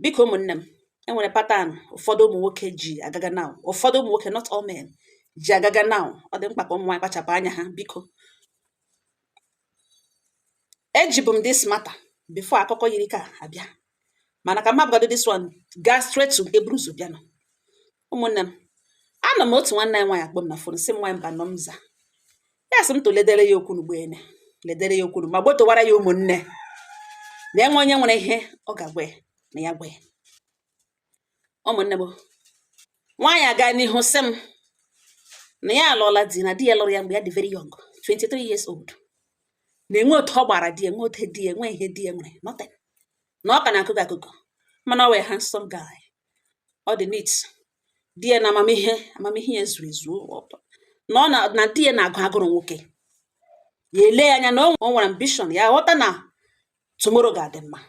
Biko ụmụnne m, enwere pattern ụfọdụ ụmụ nwoke ji agaga now, ụfọdụ ụmụ nwoke, not all men, ji agaga now. Ọ dị mkpa ka ụmụ nwaanyị kpachapụ anya ha. Biko, ejibu m this matter before akụkọ yiri ka abịa, mana ka m hapụgodo this one, gaa straight to nke buru ụzọ bịanụ. Ụmụnne m, anọ m, otu nwanne anyị nwaanyị akpọ m na phone, sị m, nwaanyị mba nọ m za ya, sị m tụledere ya okwu n'ugboene, ledere ya okwu ma gbotowara ya ụmụnne na enwe onye nwere ihe ọ ga-agwa ya na ya gwa ya. Ụmụnne m, nwaanyị aga n'ihu sị m na ya alụọla di, na di ya lụrụ ya mgbe ya dị very young, 23 years old, na-enwe otu ọ gbara di ya, enwe otu di ya enwe ihe di ya nwere, nothing, na ọ ka na-akụkọ akụkọ, mana ọ wee handsome guy, ọ dị neat, di ya na amamihe, amamihe ya zuru ezu, na ọ na di ya na-agụ agụrụ nwoke. Ya ele ya anya na o nwere ambition, ya ghọta na tomorrow ga-adị mma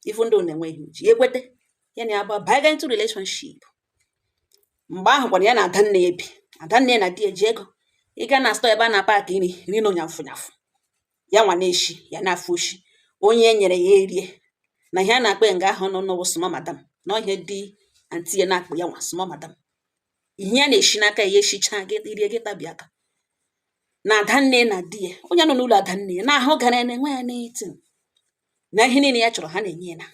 ifu ndị na-enwe ihe uji ya ekwete ya na ya bụ banye into relationship. Mgbe ahụ kwana ya na adanne ya bi, adanne ya na di ya ji ego ịga na store ebe a na-apaki nri, nri nọ nyafụ nyafụ, ya nwa na-eshi ya na-afụ oshi, onye e nyere ya erie na ihe a na-akpọ ya nga ahụ nọ n'ụwụ small madam, na ihe di aunty ya na-akpọ ya nwa small madam, ihe ya na-eshi n'aka ya, ya eshicha gị rie, gị tabi aka na adanne na di ya, onye nọ n'ụlọ adanne ya na-ahụ gara ya na-enwe ya n'etin na ihe niile ya chọrọ ha na-enye ya, na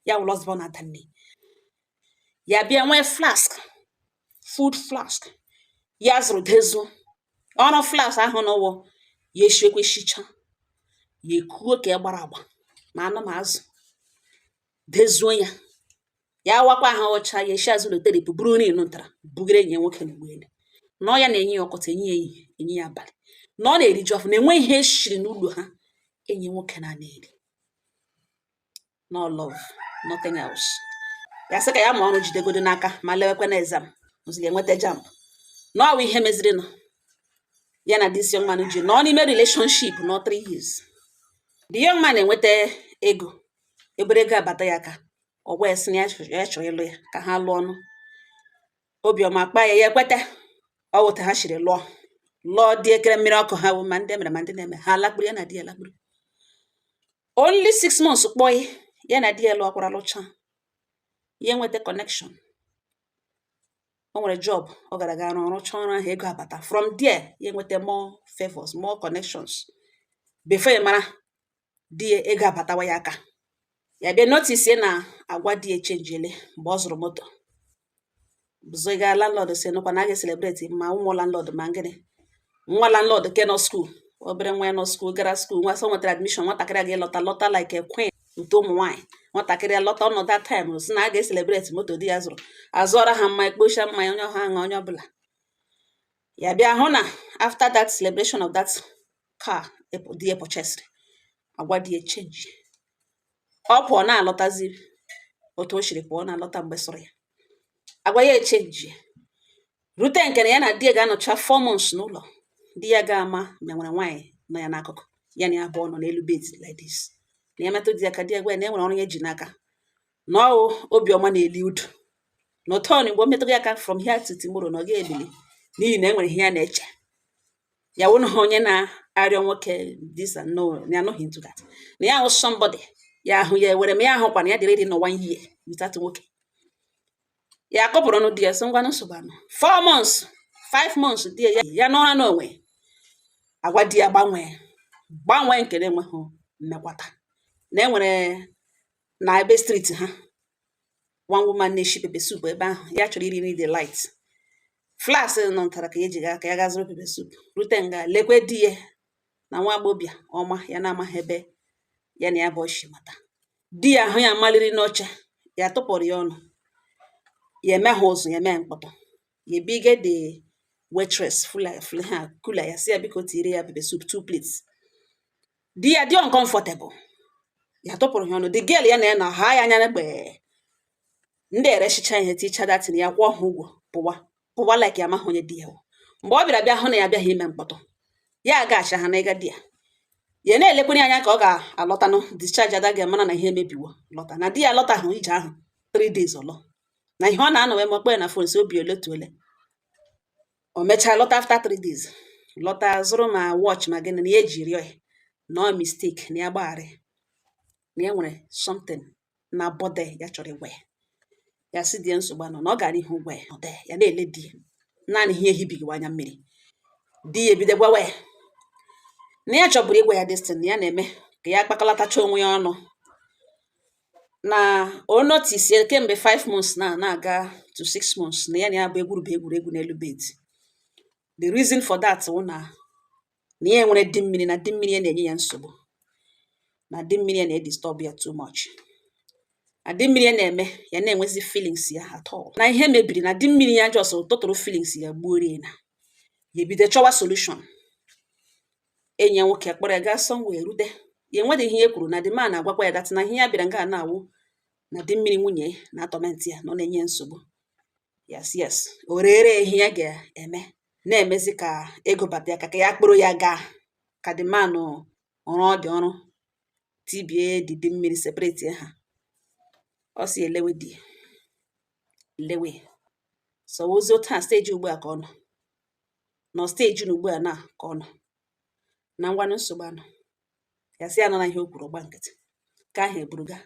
ya wụrụ ọzọ na adanne ya bịa nwee flask, food flask ya zụrụ dezu ọrụ flask ahụ n'ụwọ ya, eshiekwa eshicha ya, ekuo ka ya gbara agba ma anụ ma azụ, dezuo ya, ya wakwa ahụ ọcha, ya eshi azụ loteripụ, buru nri nụtara bugere enyi ya nwoke n'ụgbọelu, na ọ ya na-enye ya ọkọta, enye ya ehihie, enye ya abalị, na ọ na-eriju afọ, na enwe ihe eshiri n'ụlọ ha enyi nwoke na na-eri. No love, nothing else. Ya sị ka ya ma ọrụ jidegodo n'aka ma lewekwa na exam ozili enweta JAMB, na ọ bụ ihe mezirinụ ya na this young man ji nọ n'ime relationship nọ 3 years. The young man enweta ego, ebere ego abata ya aka, ọ gwa ya sị na ya chọrọ ịlụ ya, ka ha lụọ ọnụ. Obiọma kpa ya, ya ekweta. Ọ wụta ha shiri lụọ, lụọ di ekere mmiri ọkụ ha wụ ma ndị mere ma ndị na-eme ha lakpuru, ya na di ya lakpuru. Only 6 months kpọị ya na di ya lụọkwara, lụcha, ya enweta connection, o nwere job ọ gara aga rụọ, rụchaa ọrụ ahụ, ego abata. From there ya enweta more favors, more connections. Before ya mara, di ya ego abatawa ya aka. Ya bịa notice na agwa di ya echenjiele mgbe ọ zụrụ moto zụga. Landlord si nụkwa na a ga-celebrate ma ụmụ landlord ma ngịnị, nwa landlord ke nọ school, obere nwa ya nọ school, gara school, nwa sọ nwetara admission, nwatakịrị a ga-elọta, lọta like a queen nke ụmụ nwaanyị. Nwatakịrị ya lọta ọnọdụ that time, si na a ga-celebrate moto di ya zụrụ, azụọra ha mmanya, kpocha mmanya, onye ọha aṅụ, onye ọbụla. Ya bịa hụ na after that celebration of that car di ya purchased, agwa di ya change. Ọ pụọ na-alọtazi otu o siri pụọ na-alọta mgbe sọrọ ya, agwa ya echenji, rute nke na ya na di ya ga-anọcha 4 months n'ụlọ, di ya ga-ama ma nwere nwaanyị nọ ya n'akụkụ ya na ya abụọ nọ n'elu bed like this, na ya metụ di ya ka di ya gwa ya na e nwere ọrụ ya ji n'aka, na ọwụ obiọma na-eli udu, na ụtọ na igbo metụ ya aka from here to tomorrow na ọ ga-ebili, n'ihi na e nwere ihe ya na-eche ya wụ na onye na-arịọ nwoke this and no, na ya anọghị into that, na ya hụ somebody ya ahụ ya ewere ma ya ahụkwa na ya dịrị dị nọ one year without nwoke. Ya akọpụrụ ọnụ di ya, sị ngwanụ, nsogbu anọ, 4 months, 5 months, di ya ya n'ụra n'onwe, agwa di ya gbanwee gbanwee, nke na-enweghị mmekwata na enwere na ebe street ha, one woman na-eshi pepper soup ebe ahụ, ya chọrọ iri nri, the light flask nọ ntara ka ya eji gaa ka ya gaa zụrụ pepper soup, rute nga lekwe di ya na nwa agbọbịa ọma ya na-amaghị ebe ya na ya bụ oshi mata. Di ya ahụ ya maliri n'oche, ya tụpụrụ ya ọnụ, ya eme ha ụzụ, ya eme mkpọtụ, ya ebige the waitress fula fula ha kula, ya sị ya biko tiri ya pepper soup two plates. Di ya dị uncomfortable, ya tụpụrụ ya ọnụ. The girl ya na ya na ha ya anya n'egbe, ndị ereshicha ihe ticha datin, ya kwụọ ha ụgwọ, pụwa pụwa like ya amaghị onye di ya wụ. Mgbe ọ bịara bịa hụ na ya abịaghị ime mkpọtụ, ya agaghachi ha na ịga di ya, ya na-elekwere anya ka ọ ga-alọtanụ discharge, ada ga-amara na ihe emebiwo, lọta na di ya lọtahụ ije ahụ 3 days ọlọ na ihe ọ na-anọ wee makpọ ya na phone, si obi ole tuole. O mechaa lọta after 3 days, lọta zụrụ ma watch ma gịnị, na ya eji rịọ ya na ọ mistake, na ya gbaghara ya, na ya nwere something na body ya chọrọ ịgwa ya. Ya sị di ya nsogbu anọ, na ọ gara ihu gwa ya ọ dị ya na-ele di ya naanị ihe ehibighị anya mmiri. Di ya ebido gwawa ya na ya chọburu ịgwa ya this thing, na ya na-eme ka ya kpakọlatacha onwe ya ọnụ, na o notice kemgbe 5 months na na-aga to 6 months na ya bụ egwurube egwuregwu n'elu bed. The reason for that wụ na ya nwere di mmiri, na di mmiri ya na-enye ya nsogbu, na di mmiri ya na-edisturb ya too much, na di mmiri ya na-eme ya na-enwezi feelings ya at all, na ihe mebiri na di mmiri ya just tụtụrụ feelings ya gbuorie, na ya ebido chọwa solution. Enyi ya nwoke kpọrọ ya gaa somewhere, rute ya enweghị ihe e kwuru na the man agwakwa ya that na ihe ya bịara nga na-awụ na di mmiri nwunye na atorment ya, na ọ na-enye ya nsogbu. Yes, o rere ihe ya ga-eme na-emezi ka ego bata ya ka ya kpụrụ ya gaa ka the man rụọ dị ọrụ tibie di mmiri, separate ha. Ọ si elewe di lewe so ozi otu a stage ugbu a ka ọ nọ nọ stage na ugbu a na ka ọ nọ na ngwanụ nsogbu anọ. Ya sị ya nọ na ihe o kwuru ọgba nkịtị ka ahụ eburuga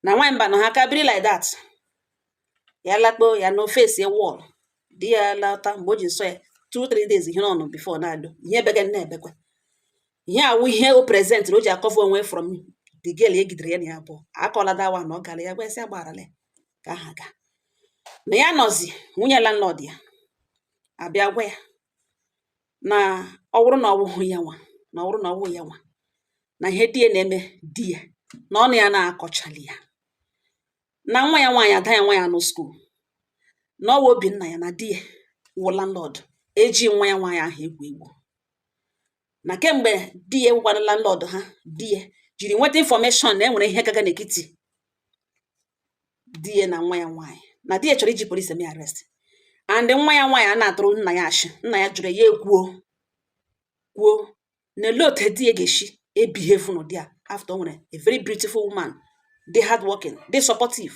na nwaanyị mba nọ ha ka biri like that. Ya lakpo ya no face wall. Di ya lọta mgbe o ji nsọ ya 2-3 days ihe ọnụ before na-alụ ihe ebege na-ebekwa ihe awụ ihe o present o ji acover onwe from the girl egidere ya na ya abụọ akọla dawa na ọ gara ya gwa sị agbagharala ya ka aha ga na ya nọzi. Nwunye landlord ya abịa gwa ya na ọ bụrụ na ọ wụghị ya nwa, na ọ bụrụ na ọ wụ ya nwa na ihe di ya na-eme di ya na ọnụ ya na-akọchali ya, na nwa ya nwaanyị, ada ya nwaanyị anụ school, na ọwa Obinna ya na di ya wụ landlord eji nwa ya nwaanyị ahụ egwu egwu, na kemgbe di ya wụkwanụ landlord ha, di ya jiri nweta information na enwere ihe gaga n'etiti di ya na nwa ya nwaanyị, na di ya chọrọ iji police eme arrest and nwa ya nwaanyị a na-atụrụ nna ya ashị. Nna ya jụrụ ya ekwuo kwuo na ele otu di ya ga-esi ebehave n'ụdị a after o nwere a very beautiful woman dị hardworking, dị supportive.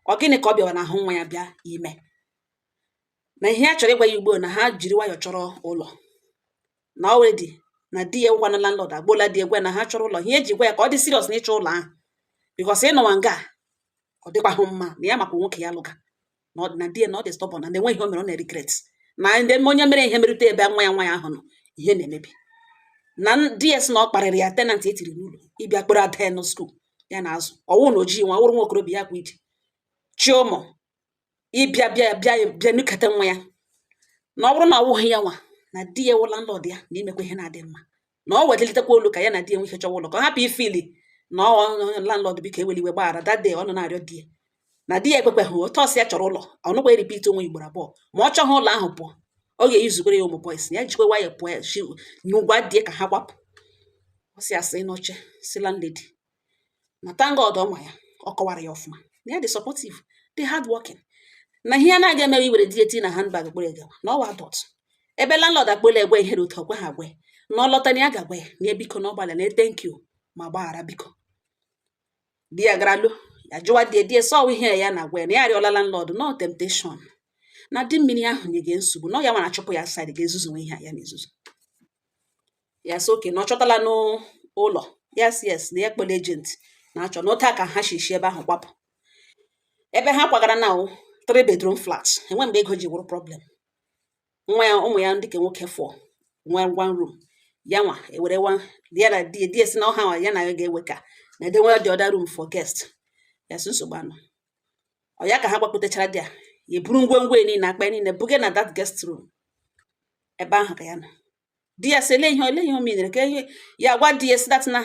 Ọ gịnị ka ọ bịara n'ahụ nwa ya bịa ime na ihe ya chọrọ ịgwa ya ugbo na ha jiri nwayọọ chọrọ ụlọ, na already na di ya wụkwanụ landlord agbola di ya gwa na ha chọrọ ụlọ. Ihe eji gwa ya ka ọ dị serious na ịchọ ụlọ ahụ because ịnọwa nga ọ dịkwahụ mma, na ya makwa nwoke ya lụga na ọ na di ya na ọ dị stubborn, na enweghị ihe o mere ọ na-regret, na ndị onye mere ihe merute ebe nwa ya nwaanyị ahụ nọ ihe na-emebi, na di ya sị na ọ kparịrị ya, tenant etiri n'ụlọ ịbịa kpọrọ ada ya nọ school ya na azụ ọwụ na ojii nwa wụrụ nwa okorobịa ya kwa ije chi ụmụ ịbịa bịa bịa bịa nukete nwa ya, na ọ bụrụ na ọ wụghị ya nwa na di ya wụ landlord ya na imekwa ihe na-adị mma, na ọ wetalitekwa olu ka ya na di ya nwe ike chọwa ụlọ, ka ọ hapụ ifeeli na ọ landlord biko eweli iwe gbaghara. That day ọ nọ na-arịọ di ya na di ya ekwekweghị otu ọsị ya chọrọ ụlọ. Ọ nụkwa repeat onwe ugboro abụọ ma ọ chọghị ụlọ ahụ pụọ, ọ ga-eyuzukwere ya ụmụ boys ya jikwa nwayọ pụọ ya shi gwa di ya ka ha kwapụ. Ọ sị asị n'oche si landlady na thank God ọ ma ya, ọ kọwara ya ọfụma na ya dị supportive, dị hardworking, na ihe ya na-aga emewe iwere di ya tii na handbag kpụrụ ya gawa, na ọwa adult ebe landlord akpọla egwe ihere otu ọkwe ha agwa ya na ọ lọta na ya ga-agwa ya na ya biko na ọ gbalịa na thank you ma gbaghara biko. Di ya gara lo ya jụwa di ya, di ya sọ ọwụ ihe ya na-agwa ya na ya arịọla landlord no temptation, na di mmiri ahụ nye nsogbu, na ọ ya nwara achụpụ ya side ga-ezuzu nwe ihe a ya na-ezuzu ya. Sị oke na ọ chọtala n'ụlọ. Yes, na ya kpọla agent na-achọ na otu a ka ha shi ebe ahụ kwapụ. Ebe ha kwagara na wụ three bedroom flat. Enwe mgbe ego ji wụrụ problem. Nwa ya, ụmụ ya ndị ke nwoke four nwe one room, ya nwa ewere one, ya na di di esi na ọha nwa ya na ya ga-ewe ka na edenwe the other room for guest. Ya sị nsogbu anọ. Ọ ya ka ha gbapụtachara di ya, ya eburu ngwongwo ya niile, akpa ya niile buga na that guest room ebe ahụ ka ya nọ. Di ya sị ele ihe ole ihe o menere ka ihe ya gwa di ya sị that na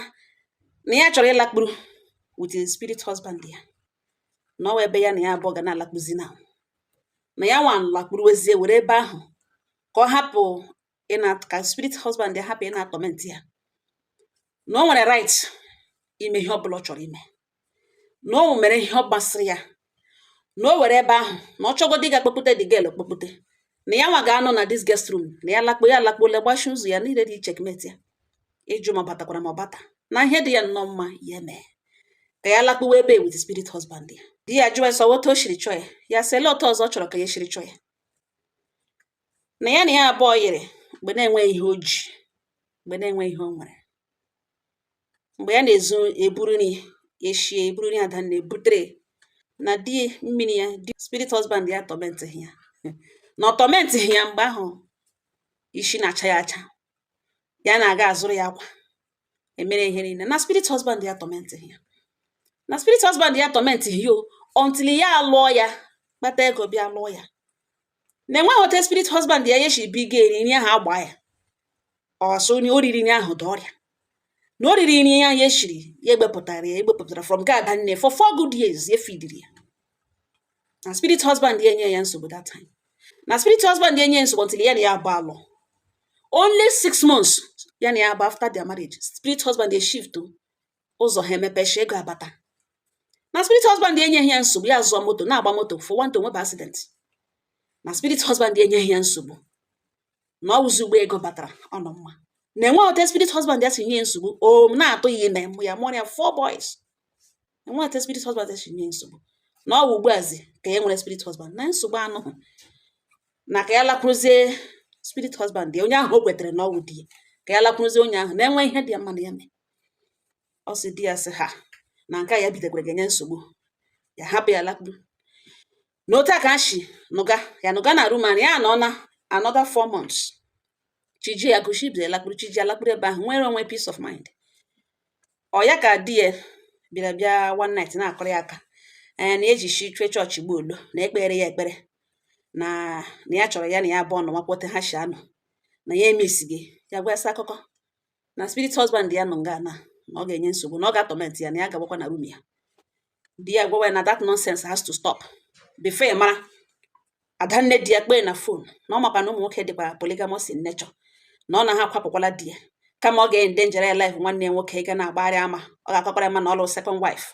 ya chọrọ ịlakpuru with his spirit husband ya, na ọ ebe ya na ya abụọ ga na-alakpuzi na na ya nwa lakpuruwezie were ebe ahụ ka ọ hapụ ịna ka spirit husband ya hapụ ị na-atorment ya, na o nwere right ime ihe ọbụla ọ chọrọ ime, na o mere ihe ọ gbasịrị ya, na o were ebe ahụ na ọ chọgodi ịga kpọkpute the girl kpọkpute, na ya nwa ga-anọ na this guest room, na ya lakpo ya lakpole gbachi ụzọ ya niile dị checkmate ya ịjụ ma ọ batakwara ma ọ bata, na ihe dị ya nnọọ mma ya mee ka ya lakpuwe ebe with spirit husband ya. Di ya jụọ sọ otu o shiri chọọ ya, ya sị ele otu ọzọ ọ chọrọ ka ya shiri chọọ ya, na ya na ya abụọ yiri mgbe na-enweghị ihe o ji, mgbe na-enweghị ihe o nwere, mgbe ya na-ezu eburu nri eshie eburu nri Adanna ebutere Na di mmiri ya, di spirit husband ya, torment ya, na ọ torment ya mgbe ahụ isi na-acha ya acha, ya na-aga azụrụ ya akwa, emere ihe niile. Na spirit husband ya torment ya, na spirit husband ya torment ya o until ya alụọ ya, kpata ego bịa lụọ ya. Na enweghị otu spirit husband ya yeshi biga eri nri ahụ agba ya ọsọ onye o riri nri ahụ dị ọrịa, na o riri nri ya, ya eshiri ya, egbepụtara ya, egbepụtara from God nne for 4 good years ya fidiri ya. Na spirit husband ya enye ya nsogbu that time, na spirit husband ya enye ya nsogbu until ya na ya abụọ alụ. Only 6 months ya na ya abụ after their marriage, spirit husband ya shift ụzọ ha, emepechi ego abata. Na spirit husband ya enyeghị ya nsogbu, ya zụọ moto, na-agba moto for one to nwebe accident. Na spirit husband ya enyeghị ya nsogbu, na ọ wụzi ugbo ego batara, ọ nọ mma. Na enweghị otu spirit husband ya si nye ya nsogbu, o na-atụ ya ime ya, mụọ ya four boys. Enweghị otu spirit husband ya si nye ya nsogbu, na ọ wụ ugbuazi ka ya nwere spirit husband na nsogbu anụhụ, na ka ya lakwuruzie spirit husband ya, onye ahụ o kwetere na ọ wụ di ya, ka ya lakwuruzie onye ahụ na-enwe ihe dị ya mma na ya mee. Ọ sị di ya sị ha na nke a ya bidokwara ga-enye nsogbu, ya hapụ ya lakpuru. Na otu a ka ha shi nụga ya, nụga na room ya nọ na another 4 months, chiji ya goshi bidoro lakpuru, chiji ya lakpuru ebe ahụ, nwere onwe, peace of mind. Ọ ya ka di ya bịara bịa one night na-akọrọ ya aka, ee, na eji shi chue chọọchị gbuolo, na ekpere ya ekpere, na ya chọrọ ya na ya abụọ nọ nwakwote ha shi anọ, na ya emesighị ya gwa sị akụkọ na spirit husband ya nọ nga na ọ ga-enye nsogbu, na ọ ga-atorment ya, na ya gawakwa na room ya. Di ya gwawa ya na that nonsense has to stop. Before ya mara, adanne di ya kpee na phone, na ọ makwa na ụmụ nwoke dịkwa polygamous in nature, na ọ na ha akwapụkwala di ya, kama ọ ga-endanger ya life nwanne ya nwoke ịga na-agbagharị ama, ọ ga-akọkwara ma na ọ lụ second wife,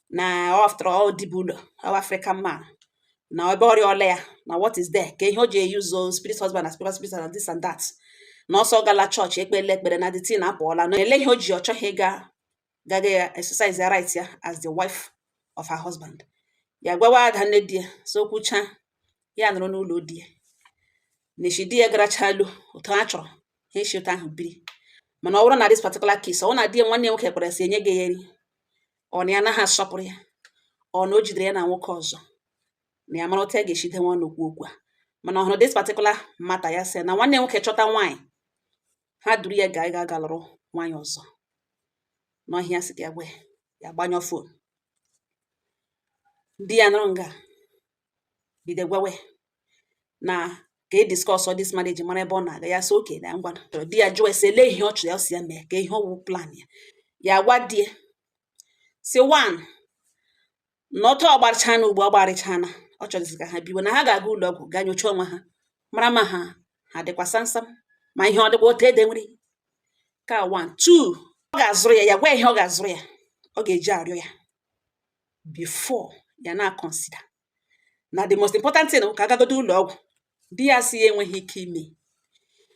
na after all di bụ ụlọ ọ African man, na ebe ọrịa ọla ya, na what is there, ka ihe o ji eyuzo spirit husband na spirit husband this and that, na ọsọ gala chọọchị ekpele ekpere na the thing apụọla, na ele ihe o ji ọ chọghị ịga gaga ya exercise ya right ya as the wife of her husband. Ya gwawa ada nne di ya so kwucha, ya nọrọ n'ụlọ di ya na echi di ya garachalụ otu ha chọrọ ha esi otu ahụ biri. Mana ọ bụrụ na this particular case, ọ bụrụ na di ya nwanne ya nwoke kwere sị enye gị ya eri, ọ na ya anaghị asọpụrụ ya, ọ na o jidere ya na nwoke ọzọ, na ya mara otu a ga-esi denwe ọnụ okwu okwu a. Mana ọ hụrụ this particular matter, ya sị na nwanne ya nwoke chọta nwaanyị, ha duru ya gaa ịga ga lụrụ nwaanyị ọzọ n'ọhịa. Sị ka ya gwa ya, ya gbanyụọ phone. Di ya nụrụ nga bido gwawe na ka e discuss this marriage, mara ebe ọ na-aga. Ya sị oke na ngwa. Di ya jụọ ese ele ihe ọ chọrọ ya, si ya mee ka ihe ọwụ plan ya. Ya gwa di ya si one na ọtọ ọgbarịchana ugbo ọgbarịchana, ọ chọrọzi ka ha biwe, na ha ga-aga ụlọ ọgwụ gaa nyochaa onwe ha, mara ma ha ha dịkwa samsam, ma ihe ọ dịkwa otu ede nwere ka one two. Ọ ga-azụrụ ya, ya gwa ya ihe ọ ga-azụrụ ya, ọ ga-eji arịọ ya before ya na consider. Na the most important thing bụ ka agagodo ụlọ ọgwụ. Di ya sị ya enweghị ike ime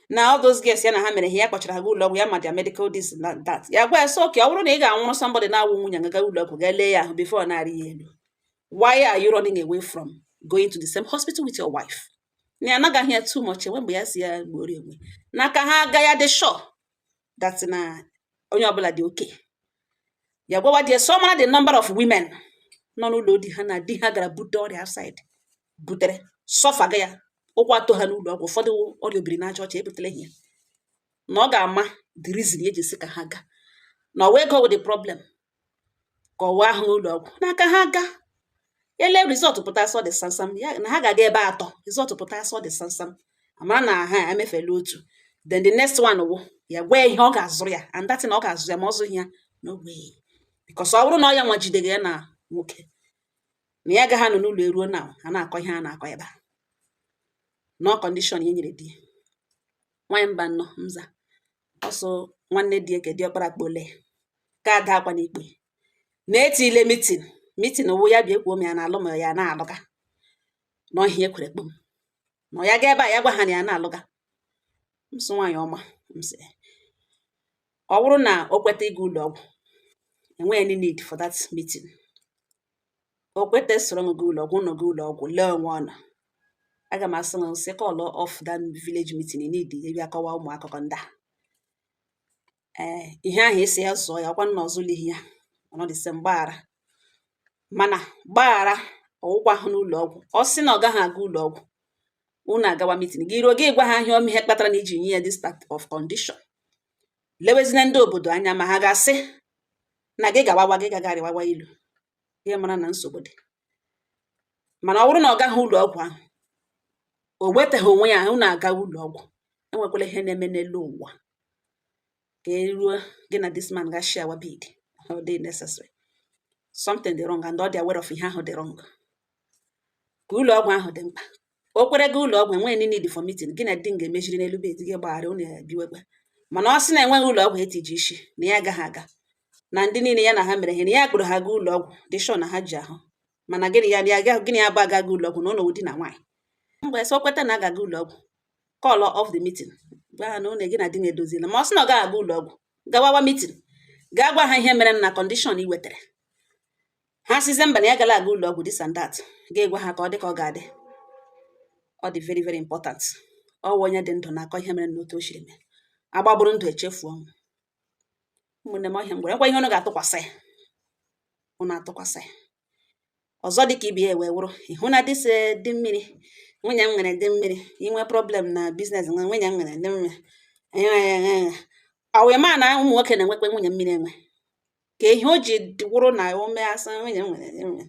na all those girls ya na ha mere ihe, ya kpọchara ha ụlọ ọgwụ, ya ma their medical this and that. Ya gwa ya sị okay, ọ bụrụ na ị ga-anwụrụ somebody na-awụ nwunye gaga ụlọ ọgwụ gaa lee ya ahụ before na-arị ya elu, why are you running away from going to the same hospital with your wife? Na ya anagaghị ya too much enwe mgbe ya si ya gbuoro onwe n'aka ha aga, ya dị sure that na onye ọbụla dị okay. Ya gwawa di ya so mara the number of women nọ n'ụlọ di ha, na di ha gara bute ọrịa outside, butere sọfaga ya ụkwụ atọ ha n'ụlọ ọgwụ, ụfọdụ ọrịa obiri n'aja ọcha ebutele ya, na ọ ga-ama the reason eji sị ka ha gaa, na ọwa ego wụ the problem, ka ọwa ahụ n'ụlọ ọgwụ n'aka ha gaa ele result pụta sọ dị samsam ya, na ha ga-aga ebe atọ, result pụta sọ dị samsam, amara na ha emefela otu. Then the next one wụ ya gwa ya ihe ọ ga-azụrụ ya, and that thing ọ ga-azụ ya, ma ọ zụghị ya, no way, because ọ bụrụ na ọ ya nwa jidere ya na nwoke, na ya agaghị anọ n'ụlọ eruo na ha na-akọ ihe a na-akọ ebe a no condition. Ya nyere di ya nwaanyị mba nnọọ nza ọsọ nwanne di eke diọkpara kpole ka ada akwa n'ikpe na-etile meeting, meeting wụ ya bịa ekwuo m ya na-alụ ma ya na-alụga n'ọhịa ekwere kpom na ya gaa ebe a, ya gwa ha na ya na-alụga. M sị nwaanyị ọma, m sị ọ bụrụ na o kweta ịga ụlọ ọgwụ, enweghị any need for that meeting. O kweta soro m gaa ụlọ ọgwụ, ụnụ gaa ụlọ ọgwụ lee onwe ọnụ, aga m asị m sị call off that village meeting need ịbịa kọwaa ụmụ akụkọ ndị a. Ee, ihe ahụ esi ya zụọ ya ọkwa nna ọzụlihi ya ọnọdụ sị mgbaghara. Mana gbaghara ọwụkwa ahụ n'ụlọ ọgwụ. Ọ sị na ọ gaghị aga ụlọ ọgwụ, unu agawa meeting, gị ruo, gị gwa ha ihe ihe kpatara na iji nye ya this type of condition. Lewezina ndị obodo anya, ma ha ga-asị na gị gawawa, gị gagarịwawa ilu, gị mara na nsogbu dị. Mana ọ bụrụ na ọ gaghị ụlọ ọgwụ ahụ, o wetaghị onwe ya, unu aga ụlọ ọgwụ, enwekwala ihe na-eme n'elu ụwa ka e ruo gị na this man ga share bed. Ọ dị necessary? Something dị wrong, and ọ dị aware of ihe ahụ dị wrong. Ka ụlọ ọgwụ ahụ dị mkpa, o kwere gị ụlọ ọgwụ, enweghị need for meeting. Gị na di m ga-emejiri n'elu bed, gị gbaghara, unu ebiwekwe. Mana ọ sị na enweghị ụlọ ọgwụ etiji isi, na ya agaghị aga, na ndị niile ya na ha mere ihe na ya kpụrụ ha gaa ụlọ ọgwụ, dị sure na ha ji ahụ, mana gịnị ya ya gịnị ya bụ agaghị ụlọ ọgwụ na ụlọ di na nwaanyị. Mgbe sị o kweta na a ga-aga ụlọ ọgwụ, call off the meeting, gwa ha na ụlọ gị na di na-edoziela. Ma ọ sị na ọ gaghị aga ụlọ ọgwụ, gawawa meeting, gaa gwa ha ihe mere na condition ị wetara ha. Sizie mba, na ya gala aga ụlọ ọgwụ, this and that, ga-egwa ha ka ọ dị ka ọ ga-adị. Ọ dị very very important. Ọ wụ onye dị ndụ na-akọ ihe mere n'otu o siri mee. Agbagburu ndụ echefuo ọnwụ. Ụmụnne m, ọhịa m gwara ekwa ihe unu ga-atụkwasị ya, unu atụkwasị ya. Ọzọ dị ka ibe ya wee wụrụ ịhụ na dịsị dị mmiri, nwunye m nwere dị mmiri, inwe problem na business, nwe nwunye m nwere dị mmiri. Ọ wee maa na ụmụ nwoke na-enwekwa nwunye mmiri enwe ka ihe o ji wụrụ na o mee asị nwunye m nwere dị mmiri.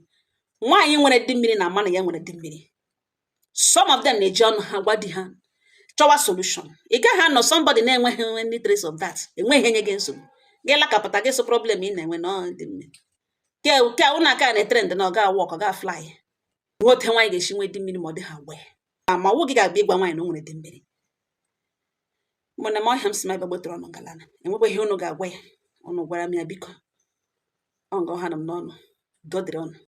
Nwaanyị nwere di mmiri na ama na ya nwere di mmiri. Some of them na-eji ọnụ ha gwa di ha, chọwa solution. Ị gaghị anọ somebody na-enweghị any trace of that, enweghị ihe nye gị nsogbu, gị lakapụta gị so problem ị na-enwe na ọ dị mmiri ke ke ụnụ aka na trend na ọ ga work, ọ ga fly. Nwoke nwaanyị ga-esi nwee di mmiri ma ọ dị ha wee ma ọwụ gị ga-abịa ịgwa nwaanyị na o nwere di mmiri. Ụmụnne m, ọhịa m si m ebe gbetara ọnụ ngalana, enwekwa ihe unu ga-agwa ya, unu gwara m ya, biko. Ọ nga ọha nọ m n'ọnụ. Udo dịrị unu.